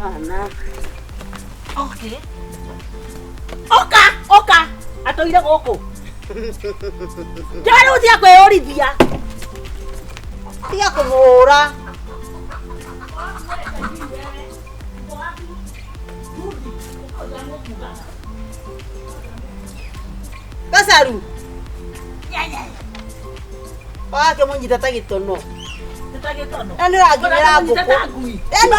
Ana. Okay. Oka, oka. Atũire gũkũ. Njĩra rĩu tiga kwĩyũrithia. Tiga kũmũhũra. Gacaru. Wakĩmũnyita ta gĩtono. Na nĩ ũranginyĩra ngũkũ. Ĩno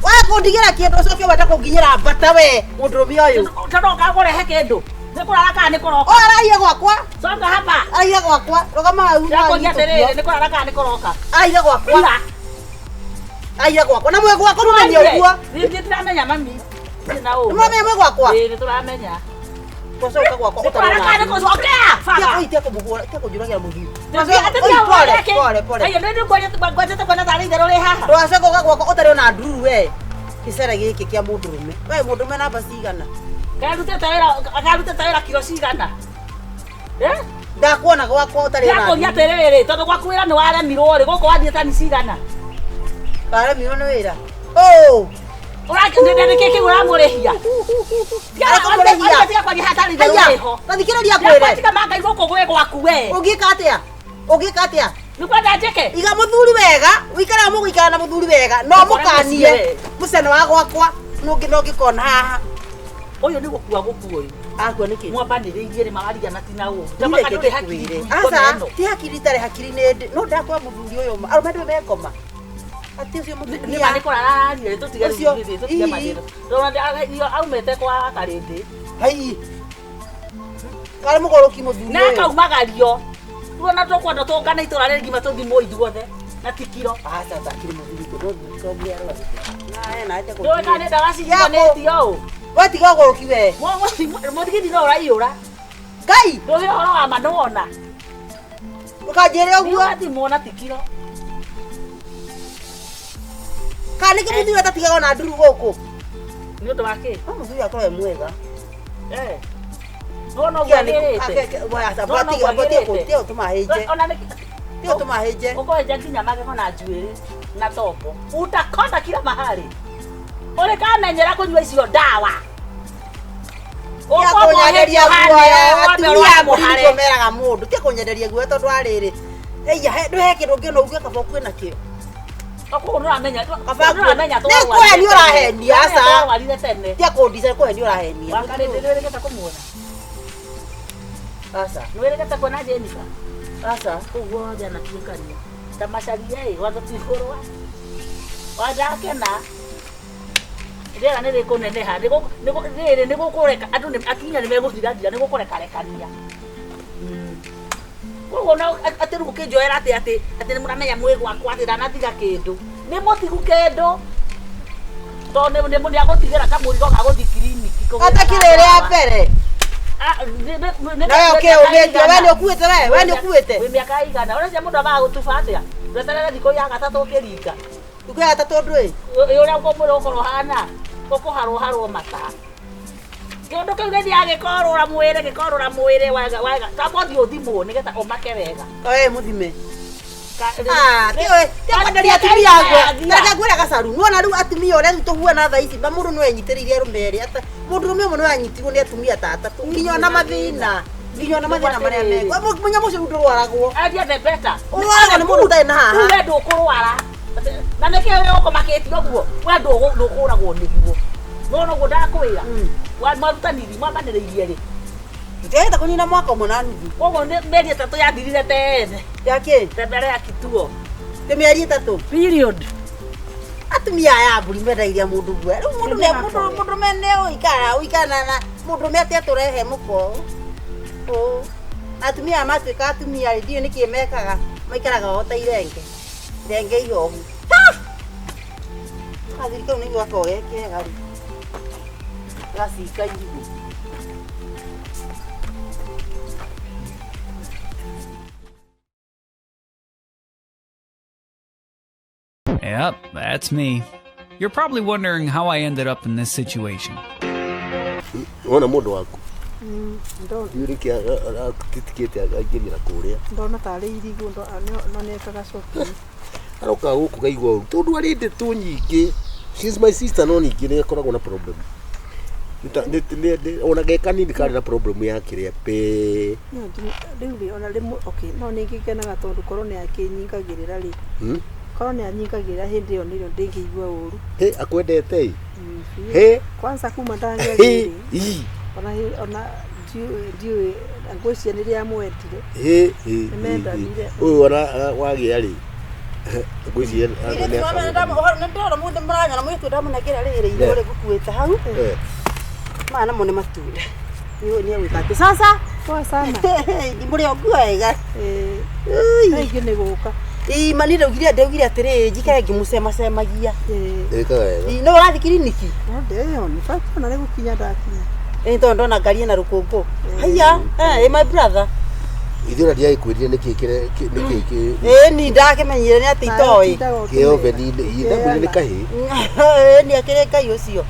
we kũndigĩra kĩndũ ũcoke wende kũnginyĩra mbata we mũndũrũme ũyũ. Tondũ ũkagũrehe kĩndũ. Nĩ kũrara kana nĩ kũroka? Ũyũ araire gwakwa. Coka hapa. Araire gwakwa. Rũgama hau. Ndakũria atĩrĩrĩ, nĩ kũrara kana nĩ kũroka? Araire gwakwa. Ira. Araire gwakwa. Na mwĩ gwakwa mũmenye ũguo. Nĩ tũramenya mami. Nĩ na ũũ. Nĩ mũramenya mwĩ gwakwa? Ĩĩ nĩ tũramenya. Ũcoke gwakwa Nĩ kũrara kana nĩ kũcokea? Baba. Tiga kũmũhũra, tiga kũnjũragĩra mũthuri. Pole, Pole, pole. Ayo nĩ ngwajĩte kuona tarĩ itherũ rĩ haha. Ndũgacoke ũka gwakwa ũtarĩ ona ndururu we. Gĩcere gĩkĩ kĩa mũndũrũme. We mũndũrũme namba cigana? Karutĩte wĩra kiro cigana? Eh? Ndakuona gwakwa ũtarĩ ona Ndakũria atĩrĩrĩ, tondũ gwaku wĩra nĩ waremirwo rĩ, gũkũ wathiĩ tani cigana? Waremirwo nĩ wĩra? Oh! Nĩkĩ kĩu ũramũrĩhia? Arakũmũrĩhia. Tiga kwaria hatarĩ itherũ Haiya, rĩho. ta thikĩrĩria ngwĩre. Tiga mangai gũkũ gwĩ gwaku we. Ũngĩka atĩa? Ũngĩka atĩa? Nĩ kwenda njĩke? Iga mũthuri wega, ũikare mũgũikara na mũthuri wega, no mũkanie mũcene wa gwakwa nũngĩ no ngĩkona haha. Ũyũ nĩ gũkua gũkua ũyũ. Akua nĩkĩ? Mwambanĩrĩirie rĩ mawarigana ti na ũũ. Ndĩreke ngĩkwĩre. Aca, ti hakiri itarĩ hakiri nĩ ndĩ. No ndakwa mũthuri ũyũ ma. Arũme ndũĩ mekoma. Atĩ ũcio mũtumia. Nĩ ma nĩ kũrara araria tũtige Ũcio, tũtige ii. mathĩna. Ndona aumĩte kwa Karĩndĩ. Hai. Karĩ mũgũrũki mũthuri Na ũyũ. akaumagario. Tuona tũkwenda tũngane itũra rĩngima tũthimwo ithuothe na ti kiro. Aca, takiri mũthuri kũ. No mũthuri arwarĩte. Na ena ate Ndũĩ kana nĩ ndawa cihikanĩtio ũũ. We tiga ũgũrũki we. Mũthigiti no ũraiyũra. Ngai. Ndũĩ ũhoro wa ma ndũwona. Ndũkanjĩre ũguo. Nĩũgathimwo na ti kiro. Kana nĩkĩ mũthuri atatigaga ona nduru gũkũ? Nĩ ũndũ wa kĩ? No mũthuri akorwo e mwega. Eh. Nĩwona ũguo agĩrĩte? Nĩwona ũguo agĩrĩte? Tũmahĩnje. Ona nĩ Tiga tũmahĩnje. Ũkwenja nginya magego na njuĩrĩ na tombo. Utakonda kila mahali. Ũrĩ kamenyera kũnyua icio ndawa. Tiga kũnyenderia guoya. Atumia a mbũri nĩguo meraga mũndũ. Tiga kũnyenderia guoya tondũ wa rĩrĩ. Ĩiya, ndũ he kĩndũ ũngĩona uge kaba ũkue nakĩo. Koguo nĩũramenya Kaba nĩũramenya Nĩ kũhenia ũrahenia, aca. Twarwarire tene. Tiga kũndica nĩ kũhenia ũrahenia. Wakarĩndĩ nĩwĩrĩgĩte kũmuona? Aca. Nĩwĩrĩgĩte kuona Jennifer? Aca. Kũu guothe anatuĩkania. Ta macaria ĩ, watho ti kũrũa. Wandakena. Rĩera nĩ rĩkũneneha, rĩrĩ nĩ gũkũreka andũ nĩ atumia nĩ megũthirathira nĩ gũkũrekarekania. Koguo no atĩ rĩu ũkĩnjoera atĩ atĩ atĩ nĩ mũramenya mwĩ gwakwa atĩ ndanatiga kĩndũ. Nĩ mũtigu kĩndũ. Tondũ nĩ nĩ agũtigĩra kamũrigo ga gũthiĩ kiriniki. kũgĩra Atakĩrĩ rĩa mbere. Ah, Nawe ũkĩũmĩtie, we nĩ ũkuĩte we, we nĩ ũkuĩte. Wĩ mĩaka igana. Ũreciria mũndũ ambaga gũtuba atĩa? Ndweterere thikũ ya gatatũ ũkĩringa. Thikũ ya gatatũ ndũĩ? Ĩ ũrĩa mwĩrĩ ũgũkorwo ũhana, ũkũharwo harwo mata. Kĩũndũ kĩu gĩthiaga gĩkorũra mwĩrĩ, gĩkorũra mwĩrĩ wega wega. Tamba ũthiĩ ũthimwo nĩgetha ũmake wega. We mũthime. Ah, tiga kwenderia atumia guoya. Reke ngwĩre gacaru. Nĩwona rĩu atumia ũrĩa rĩu tũhuana thaa ici, ma mũndũ no enyitĩrĩire arũme erĩ. Mũndũrũme ũmwe no anyitirwo nĩ atumia ta atatũ. Nginya ona mathĩna. Nginya ona mathĩna marĩa mekwo. Mũnyamũ ũcio rĩu ndũrwaragwo. Aria the better. Ũrwaragwo nĩ mũndũ ũtarĩ na haha. Rĩu we ndũkũrwara. Na nĩkĩo we ũkũmakĩtie ũguo. We ndũkũragwo nĩguo. Nĩwona ũguo ndakwĩra? Mwarutaniri, mwambanĩrĩirie rĩ? Tũtiagĩte kũnina mwaka ũmwe na nuthu. Koguo nĩ mĩeri ĩtatũ yathirire tene. Ya kĩ? Te mbere ya kituo. Nĩ mĩeri ĩtatũ? Period. Atumia aya a mbũri mendagĩria mũndũ guoya. Rĩu mũndũ nĩ mũndũ mũndũrũme nĩ ũikara ũikara na mũndũrũme atĩ atũrehe mũko. Ũ. Atumia aya matuĩka atumia rĩ, ndiũĩ nĩkĩ mekaga. Maikaraga o ta irenge. Irenge ihohu. Gathuri kau nĩguo gakoragwo ge kega rĩ. Gacinga irigũ. Yep, that's me. You're probably wondering how I ended up in this situation. Wona mũndũ waku Ndona ndiũĩ nĩkĩ atitikĩte aingĩria na kũrĩa. Ndona tarĩ irigũ no nĩekaga shopping. Aroka gũkũ kaigua ũru tondũ arĩ ndeto nyingĩ. She's my sister no ningĩ nĩ akoragwo na problem. Ona ge kanini karĩ na problem ya kĩrĩa pe. No, rĩu rĩ ona rĩmwe okay no nĩ ngĩkenaga tondũ korwo nĩ akĩnyingagĩrĩra rĩ korwo nĩ anyingagĩrĩra hĩndĩ ĩyo nĩrĩo ndĩngĩigua ũru. He akwendete ĩ. Biũ. He Kwanza kuma ndagĩa he rĩrĩ i ona ona ndiũĩ ngwĩciria nĩ rĩrĩa amwendire. he he. Nĩmendanire. Ũyũ ona wagĩa rĩ. Ngwĩciria nĩ Nĩndĩrona mũndũ mũranyona mũirĩtu ndamũnengera rĩrĩ irigũ rĩgũkuĩte hau. Maya namo nĩ matunda. Nĩ nĩ egwĩka atĩ sasa Poa sana. ndimũrĩ o nguo wega. Eh, rĩngĩ nĩ gũka. Ii mani ndaugire ndaugire atĩrĩrĩ njikare ngĩmũcemacemagia. Eh, Ĩkaga wega. Ii no ũrathiĩ kiriniki? no ndĩyo nĩ bati ona nĩ gũkinya ndakinya. Ĩ tondũ ndona ngari ĩna rũkũngũ. Haiya, eh my brother. Ithuĩ ona ndiagĩkwĩrire nĩkĩ kĩrĩa nĩkĩ kĩ Ĩ ni ndakĩmenyire nĩ atĩ itoĩ. kĩ oven-inĩ. Ĩ ndamwĩrire nĩ kahĩĩ. Ĩ nĩ akĩrĩ Ngai ũcio.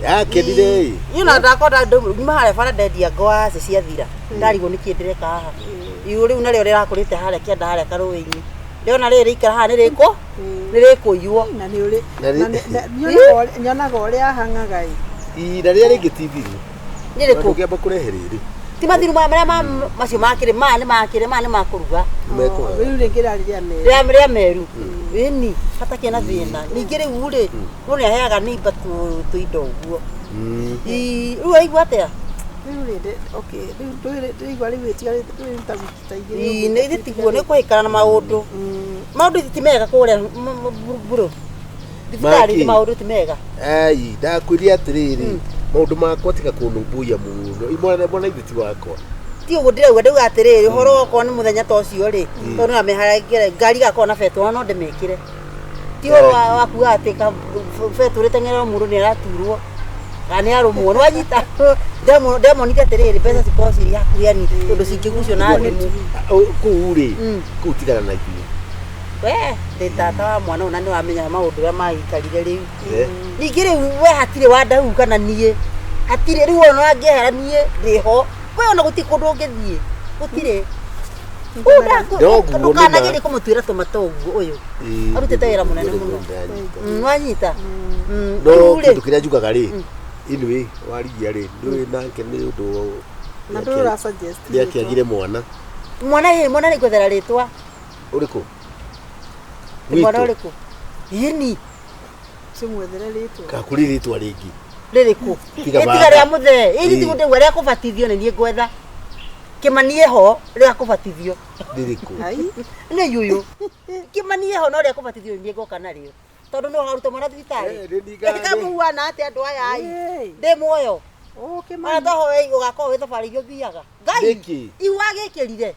Akenire ĩ. Niĩ ona ndakorwo nyuma harĩa bara ndendia ngwacĩ ciathira. Ndarigwo nĩkĩ ndĩreka haha. Irigũ rĩu narĩo rĩrakũrĩte harĩa kĩanda harĩa karũĩ-inĩ. Ndĩrona rĩrĩ rĩikara haha nĩ rĩkũ nĩ rĩkũiywo. Na nĩ ũrĩ Na na nyonaga ũrĩa ahang'aga ĩ. Ĩ na rĩrĩa rĩngĩ ti thiru. Nĩ rĩkũ? Ndũngĩamba kũrehe rĩrĩ. Ti mathiru maya marĩa macio makĩrĩ maya nĩ makĩrĩ maya nĩ makũruga. Mekũhaga. Rĩu rĩngĩ rĩarĩ rĩa merũ. Rĩa rĩa meru. Ĩni hatakĩrĩ na thĩna. Ningĩ rĩu rĩ mũndũ nĩ aheaga neighbor tũindo ũguo. Ii rĩu ũraigua atĩa? Rĩu rĩ okay rĩu ndĩraigua rĩu ĩtigarĩte ndũĩ ta wiki ta igĩrĩ. Ii nĩ ithe tiguo nĩ kũhĩkana na maũndũ. Maũndũ ti mega kũrĩa mbũrũ. Thibitarĩ maũndũ ti mega. Ai ndakwĩria atĩrĩrĩ maũndũ makwa tiga kũnũmbũiya mũno. Mwana mwana ithe ti wakwa. Ti ũguo ndĩrauga ndauga atĩrĩrĩ ũhoro okorwo nĩ mũthenya ta ũcio rĩ tondũ nĩamehangere ngari igakorwo na betũrũ no ndĩmĩkĩre. Ti ũhoro wa kuga atĩ betũrũ ĩteng'ererwo mũndũ nĩ araturwo kana nĩ arũmwo nĩ wanyita. Ndemonire atĩrĩrĩ mbeca cikorwo cirĩ hakuhĩ yani tondũ cingĩgucio na thimũ. Kũu rĩ kũu tigana na ithuĩ. We ndĩ tata wa mwana ũyũ na nĩ wamenya maũndũ ũrĩa maikarire rĩu. Ningĩ rĩu we hatirĩ wandahu kana niĩ hatirĩ rĩu ona angĩehera niĩ ndĩho we ona gũtirĩ kũndũ ũngĩthiĩ gũtirĩ. Ndũkanagerie kũmũtuĩra tũmata ũguo ũyũ arutĩte wĩra mũnene mũno. Wanyita. No kĩndũ kĩrĩa njugaga rĩ anyway warigia rĩ ndũĩ nake nĩ ũndũ Na ndũĩ ũra suggest. nĩ akĩagire mwana. Mwana ĩ mwana nĩ ngwethera rĩtwa. Ũrĩkũ? Mwana ũrĩkũ? Ĩni. Cimwethere rĩtwa. Kakũrĩ rĩtwa rĩngĩ. Rĩrĩkũ? Tiga Tiga rĩa mũthee. Ĩni Ĩĩ. tiguo ndĩrauga rĩa kũbatithio nĩ niĩ ngwetha. Kĩmani ĩho rĩa kũbatithio. Rĩrĩkũ? Ai. Nĩ yũyũ. Kĩmani ĩho no rĩa kũbatithio nĩ niĩ ngoka narĩo. Tondũ no ũkaruta mwana thibitarĩ. Ĩkamuana atĩa andũ aya ai. Ndĩ muoyo. Oh Ona Kĩmani. toho ũgakorwo wĩ thabarĩ iria ũthiaga. Ngai. Nĩkĩ? Ihu agĩkĩrire.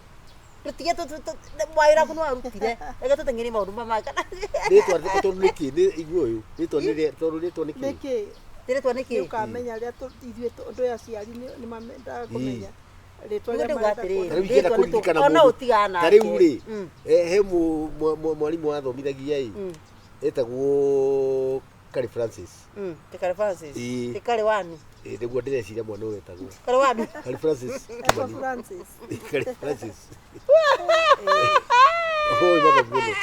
Tũtige wĩra waku nĩ warutire. Reke tũteng'erie maũndũ maya kana. Rĩtwa tondũ nĩkĩ nĩ igue ũyũ rĩtwa nĩ rĩa tondũ rĩtwa nĩkĩ? Nĩkĩ? Rĩtwa nĩkĩ? Nĩ ũkamenya rĩrĩa ithuĩ ndũĩ aciari nĩ mamendaga kũmenya rĩtwa Nĩguo rĩrĩa ndauga marenda atĩrĩrĩ. Ta rĩu ingĩenda Rĩtwa nĩ kũririkana ona mũndũ ũtigana ta rĩu rĩ Mm. he mwarimũ wathomithagia ĩ etagwo Kari Francis. Ti Kari Francis. Ĩĩ. Ti Kari wanu. Ĩ nĩguo ndĩreciria mwana ũyũ etagwo. Kari wanu. Kari Francis Etwa Kimani. Francis. Kari Francis. Oi baba mũno.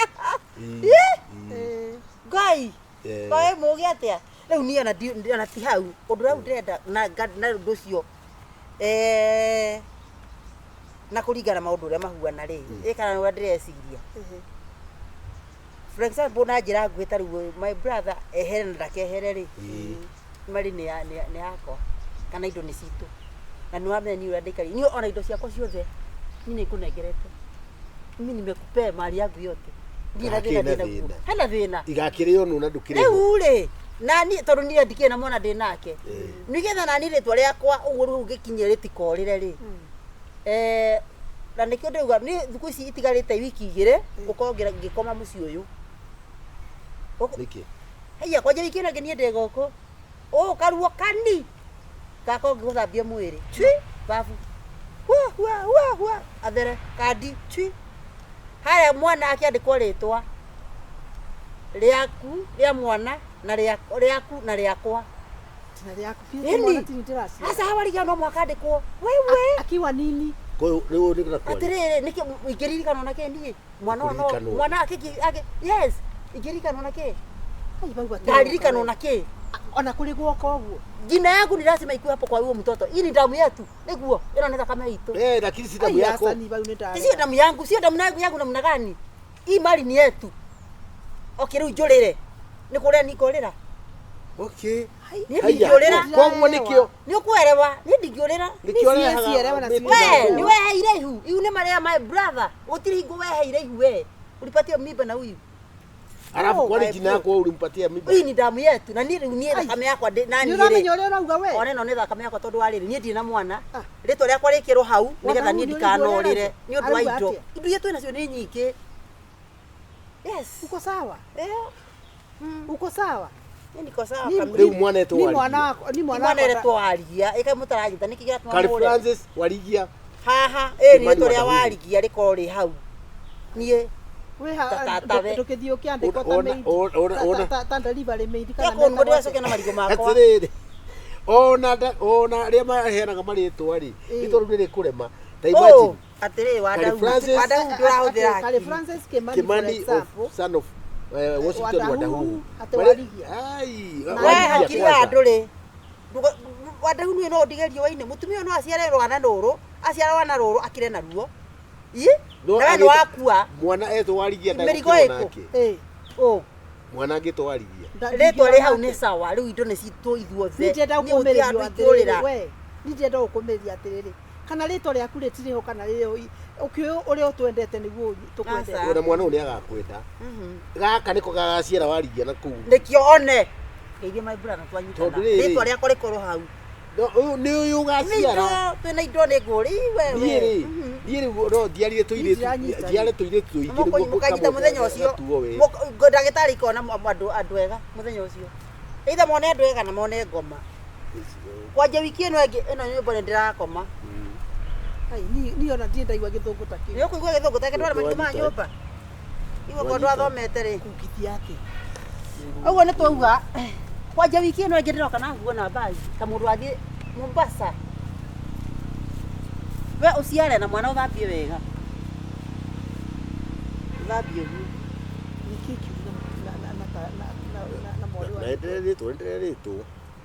Eh, Ngai. Eh. Kaĩ mũgĩ atĩa? Rĩu niĩ ona ona ti hau ũndũ ũrĩa ndĩrenda na na ũndũ ũcio na kũringana maũndũ ũrĩa mahuana rĩ ĩ kana ũrĩa ndĩreciria. For example na njĩra nguhĩ ta rĩu my brother ehere na ndakehere rĩ marĩ nĩ nĩ yakwa kana indo nĩ citũ na nĩ wamenya niĩ ũrĩa ndĩikaria niĩ ona indo ciakwa ciothe niĩ nĩ ngũnengerete mimi nimekupea mali yangu yote ndirĩ na Hakĩrĩ thĩna na ndĩ naguo thĩna. hena thĩna Igakĩrĩo nũ na ndũkĩrĩ ho. rĩu rĩ nani tondũ niĩ ndikĩrĩ na mwana ndĩ nake nĩgetha nani rĩtwa rĩakwa ũguo rĩu ngĩkinye rĩtikorĩre rĩ na nĩkĩo ndĩrauga niĩ thikũ ici itigarĩte wiki igĩrĩ gũkorwo ngĩkoma mũciĩ ũyũ. Nĩkĩ? Haiya kwanja wiki ĩno ĩngĩ niĩ ndĩ gũkũ ũũ karuo kani gakorwo ngĩgũthambia mwĩrĩ cui babu hua hua hua hua athere kandi cui harĩa mwana akĩandĩkwo rĩtwa rĩaku rĩa mwana na rĩaku na rĩakwa. na rĩaku biũ Ĩni. mwana ti ndĩraciara. Aca hawa no mũhaka andĩkwo wewe Akiwa nini? Koguo rĩu nĩ na kwaria. Atĩrĩrĩ nĩkĩ ingĩririkanwo na kĩ niĩ mwana ũyũ no Kũririkanwo. mwana akĩ yes ingĩririkanwo na kĩ Ai, bau atĩ Ndaririkanwo na kĩ? Ona kũrĩ gwoka ũguo. Jina yangu ni lazima ikuwe hapo kwa huyo mtoto. Hii ni damu yetu. Niguo, ĩno nĩ thakame itũ. Eh, lakini si damu Ai, yako. aca ni bau nĩ ndarega. Sio damu yangu, sio damu yangu yangu namna gani? Hii mali ni yetu. Okay, rĩu njũrĩre. Nĩ kũrĩa ningorĩra. Okay. Niĩ Haya, ndingĩũrĩra. Koguo nĩkĩo Nĩ ũkũerewa, niĩ ndingĩũrĩra. nĩkĩo Niĩ rehaga cielewa na mĩtĩ siwezi. We, na ni weheire ihu. Ihu nĩ marĩa my brother. Gũtirĩ hingo weheire ihu we. Ulipatia mimba na huyu. Alafu Oh, kwani my jina bro. yako wewe ulimpatia mimba? Hii ni damu yetu na niĩ rĩu niĩ thakame yakwa na Nĩ niĩ ũramenya rĩ. ũrĩa ũrauga we? Ona ĩno nĩ thakame yakwa tondũ wa rĩrĩ niĩ ndirĩ na mwana. Ah. Rĩtwa rĩakwa rĩkĩrwo hau nĩgetha Wadahu niĩ nĩ ũrĩa ndikanorĩre ũrauga nĩ ũndũ wa atĩa? indo. Indo iria twĩ nacio nĩ nyingĩ. Yes. Uko sawa? Eh, Uko sawa? niĩ niko sawa Ni- kamili. Rĩu mwana etwo Ni Warigia. mwana wakwa, ni mwana Mwana wakwa. eretwo Warigia, ĩka mũtaranyita nĩkĩ gĩratũma Kari mũre? Francis Warigia. Haha, ĩ Kimani rĩtwa rĩa Wadahu. Warigia rĩkorwo rĩ hau. Niĩ Wĩ ha- Ta- tatawe. ndũkĩthiĩ ũkĩandĩkwo ta Ona- maid. ona- Ta- ona- ta- ta delivery maid kana yakũnwo metagwo ndĩracokia atĩa? na marigũ makwa. Atĩrĩrĩ. Ona ona arĩa maheanaga marĩtwa rĩ, Ĩĩ. rĩtwa rĩu nĩ rĩkũrema. Ta Oh, imagine atĩrĩ Kari Wadahu, Francis- Wadahu ndũrahũthĩra Kari akili. Francis Kimani, for Kimani example. of son of Washington Wadahu, Wadahu. atĩ Marĩa- Warigia. Ai, Na We Warigia hakiri kwanza. ya andũ rĩ. Wadahu niĩ no ndige riũa-inĩ. Mũtumia ũyũ no aciare rwana rũrũ, aciare rwana rũrũ akire naruo. Ĩ? No Na we nĩ agĩtwo- wakua. Mwana etwo Warigia Mĩrigo ndagũkĩrwo ĩkũ? nake. Ĩĩ. Ũ. Mwana angĩtwo Warigia. Rĩtwa rĩ hau nĩ sawa, rĩu indo nĩ citũ ithuothe. Niĩ ndĩrenda Niĩ gũtirĩ gũkũmĩrĩrio handũ atĩrĩrĩ ingĩũrĩra. we niĩ ndĩrenda gũkũmĩrĩria atĩrĩrĩ kana rĩtwa rĩaku rĩtirĩ ho kana rĩrĩ ho ũkĩũĩ ũrĩa ũtwendete nĩguo tũkwendete Aca. Ona mwana ũyũ nĩ agakwenda. Gaka nĩko gagaciara Warigia na kũu. Nĩkĩo one. Ngeithie my brother twanyitana. Tondũ rĩrĩ- Rĩtwa rĩakwa rĩkorwo hau. No, ũyũ nĩ ũyũ Nĩ ũgaciara. indo, twĩna indo nĩ ngũri we Niĩ we. rĩ, niĩ rĩu no njiarire tũirĩtu, Ndiranyita. njiare tũirĩtu tũingĩ nĩguo Mũkanyita mũthenya ũcio. gatuo we. Ndagĩtarĩ ikona andũ andũ ega mũthenya ũcio. Either mone andũ ega na mone ngoma. Kwanja wiki ĩno ĩngĩ ĩno nyũmba nĩ ndĩrakoma. Ai, niĩ ona ndirĩ ndaigua gĩthũngũ ta Nĩ kĩu ũkũigua gĩthũngũ ta kĩndwara maitũ ma Twanyita. nyũmba. Igua kwa ndwathomete rĩ. kungithia atĩa Ũguo nĩ twauga kwanja wiki ĩno ĩngĩ ndĩroka na nguo na mbagi ta mũndũ athiĩ Mombasa. We ũciare na mwana ũthambie wega. Ũthambie ũguo. nĩkĩ kiugo na mwarĩ Na wa nĩndĩrerĩtwo nĩndĩrerĩtwo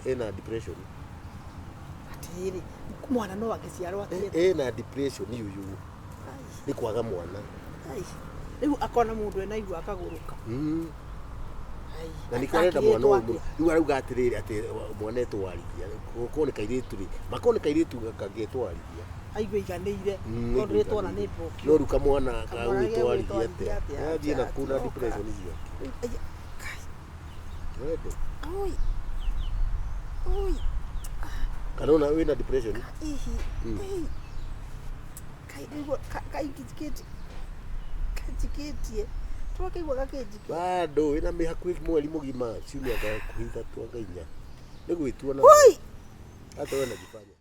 ĩna depression. atĩrĩrĩ mwana no angĩciarwo atĩrĩ Ĩna depression ũyũ nĩ kwaga mwana. Ai, rĩu akona mũndũ ena ihu akagũrũka Ai, Na nĩkĩo arenda mwana ũyũ akĩrĩtwo mũno. Rĩu arauga atĩrĩrĩ atĩ mwana etwo Warigia. Korwo nĩ kairĩtu rĩ, makorwo nĩ kairĩtu kangĩtwo Warigia. aigua iganĩire Mm, tondũ rĩtwa ona nĩ mbũkio No rĩu kamwana Kamwana kagwĩtwo Warigia gegwĩtwo Warigia atĩa? atĩa? Athiĩ na kũu na Atĩa, depression ciake. Ai, kai, Wende. oi, oi, Kana ona wĩna depression? ihi, Mm. ei. Kai, nĩguo, kainjikĩtie kanjikĩtie twakaigua gakĩnjikia Bado wĩna mĩhakuhĩ mweri mũgima ciumia hakuhĩ ithatũ anga inya. Nĩ gwĩtua na Oi! hata wewe unajifanya.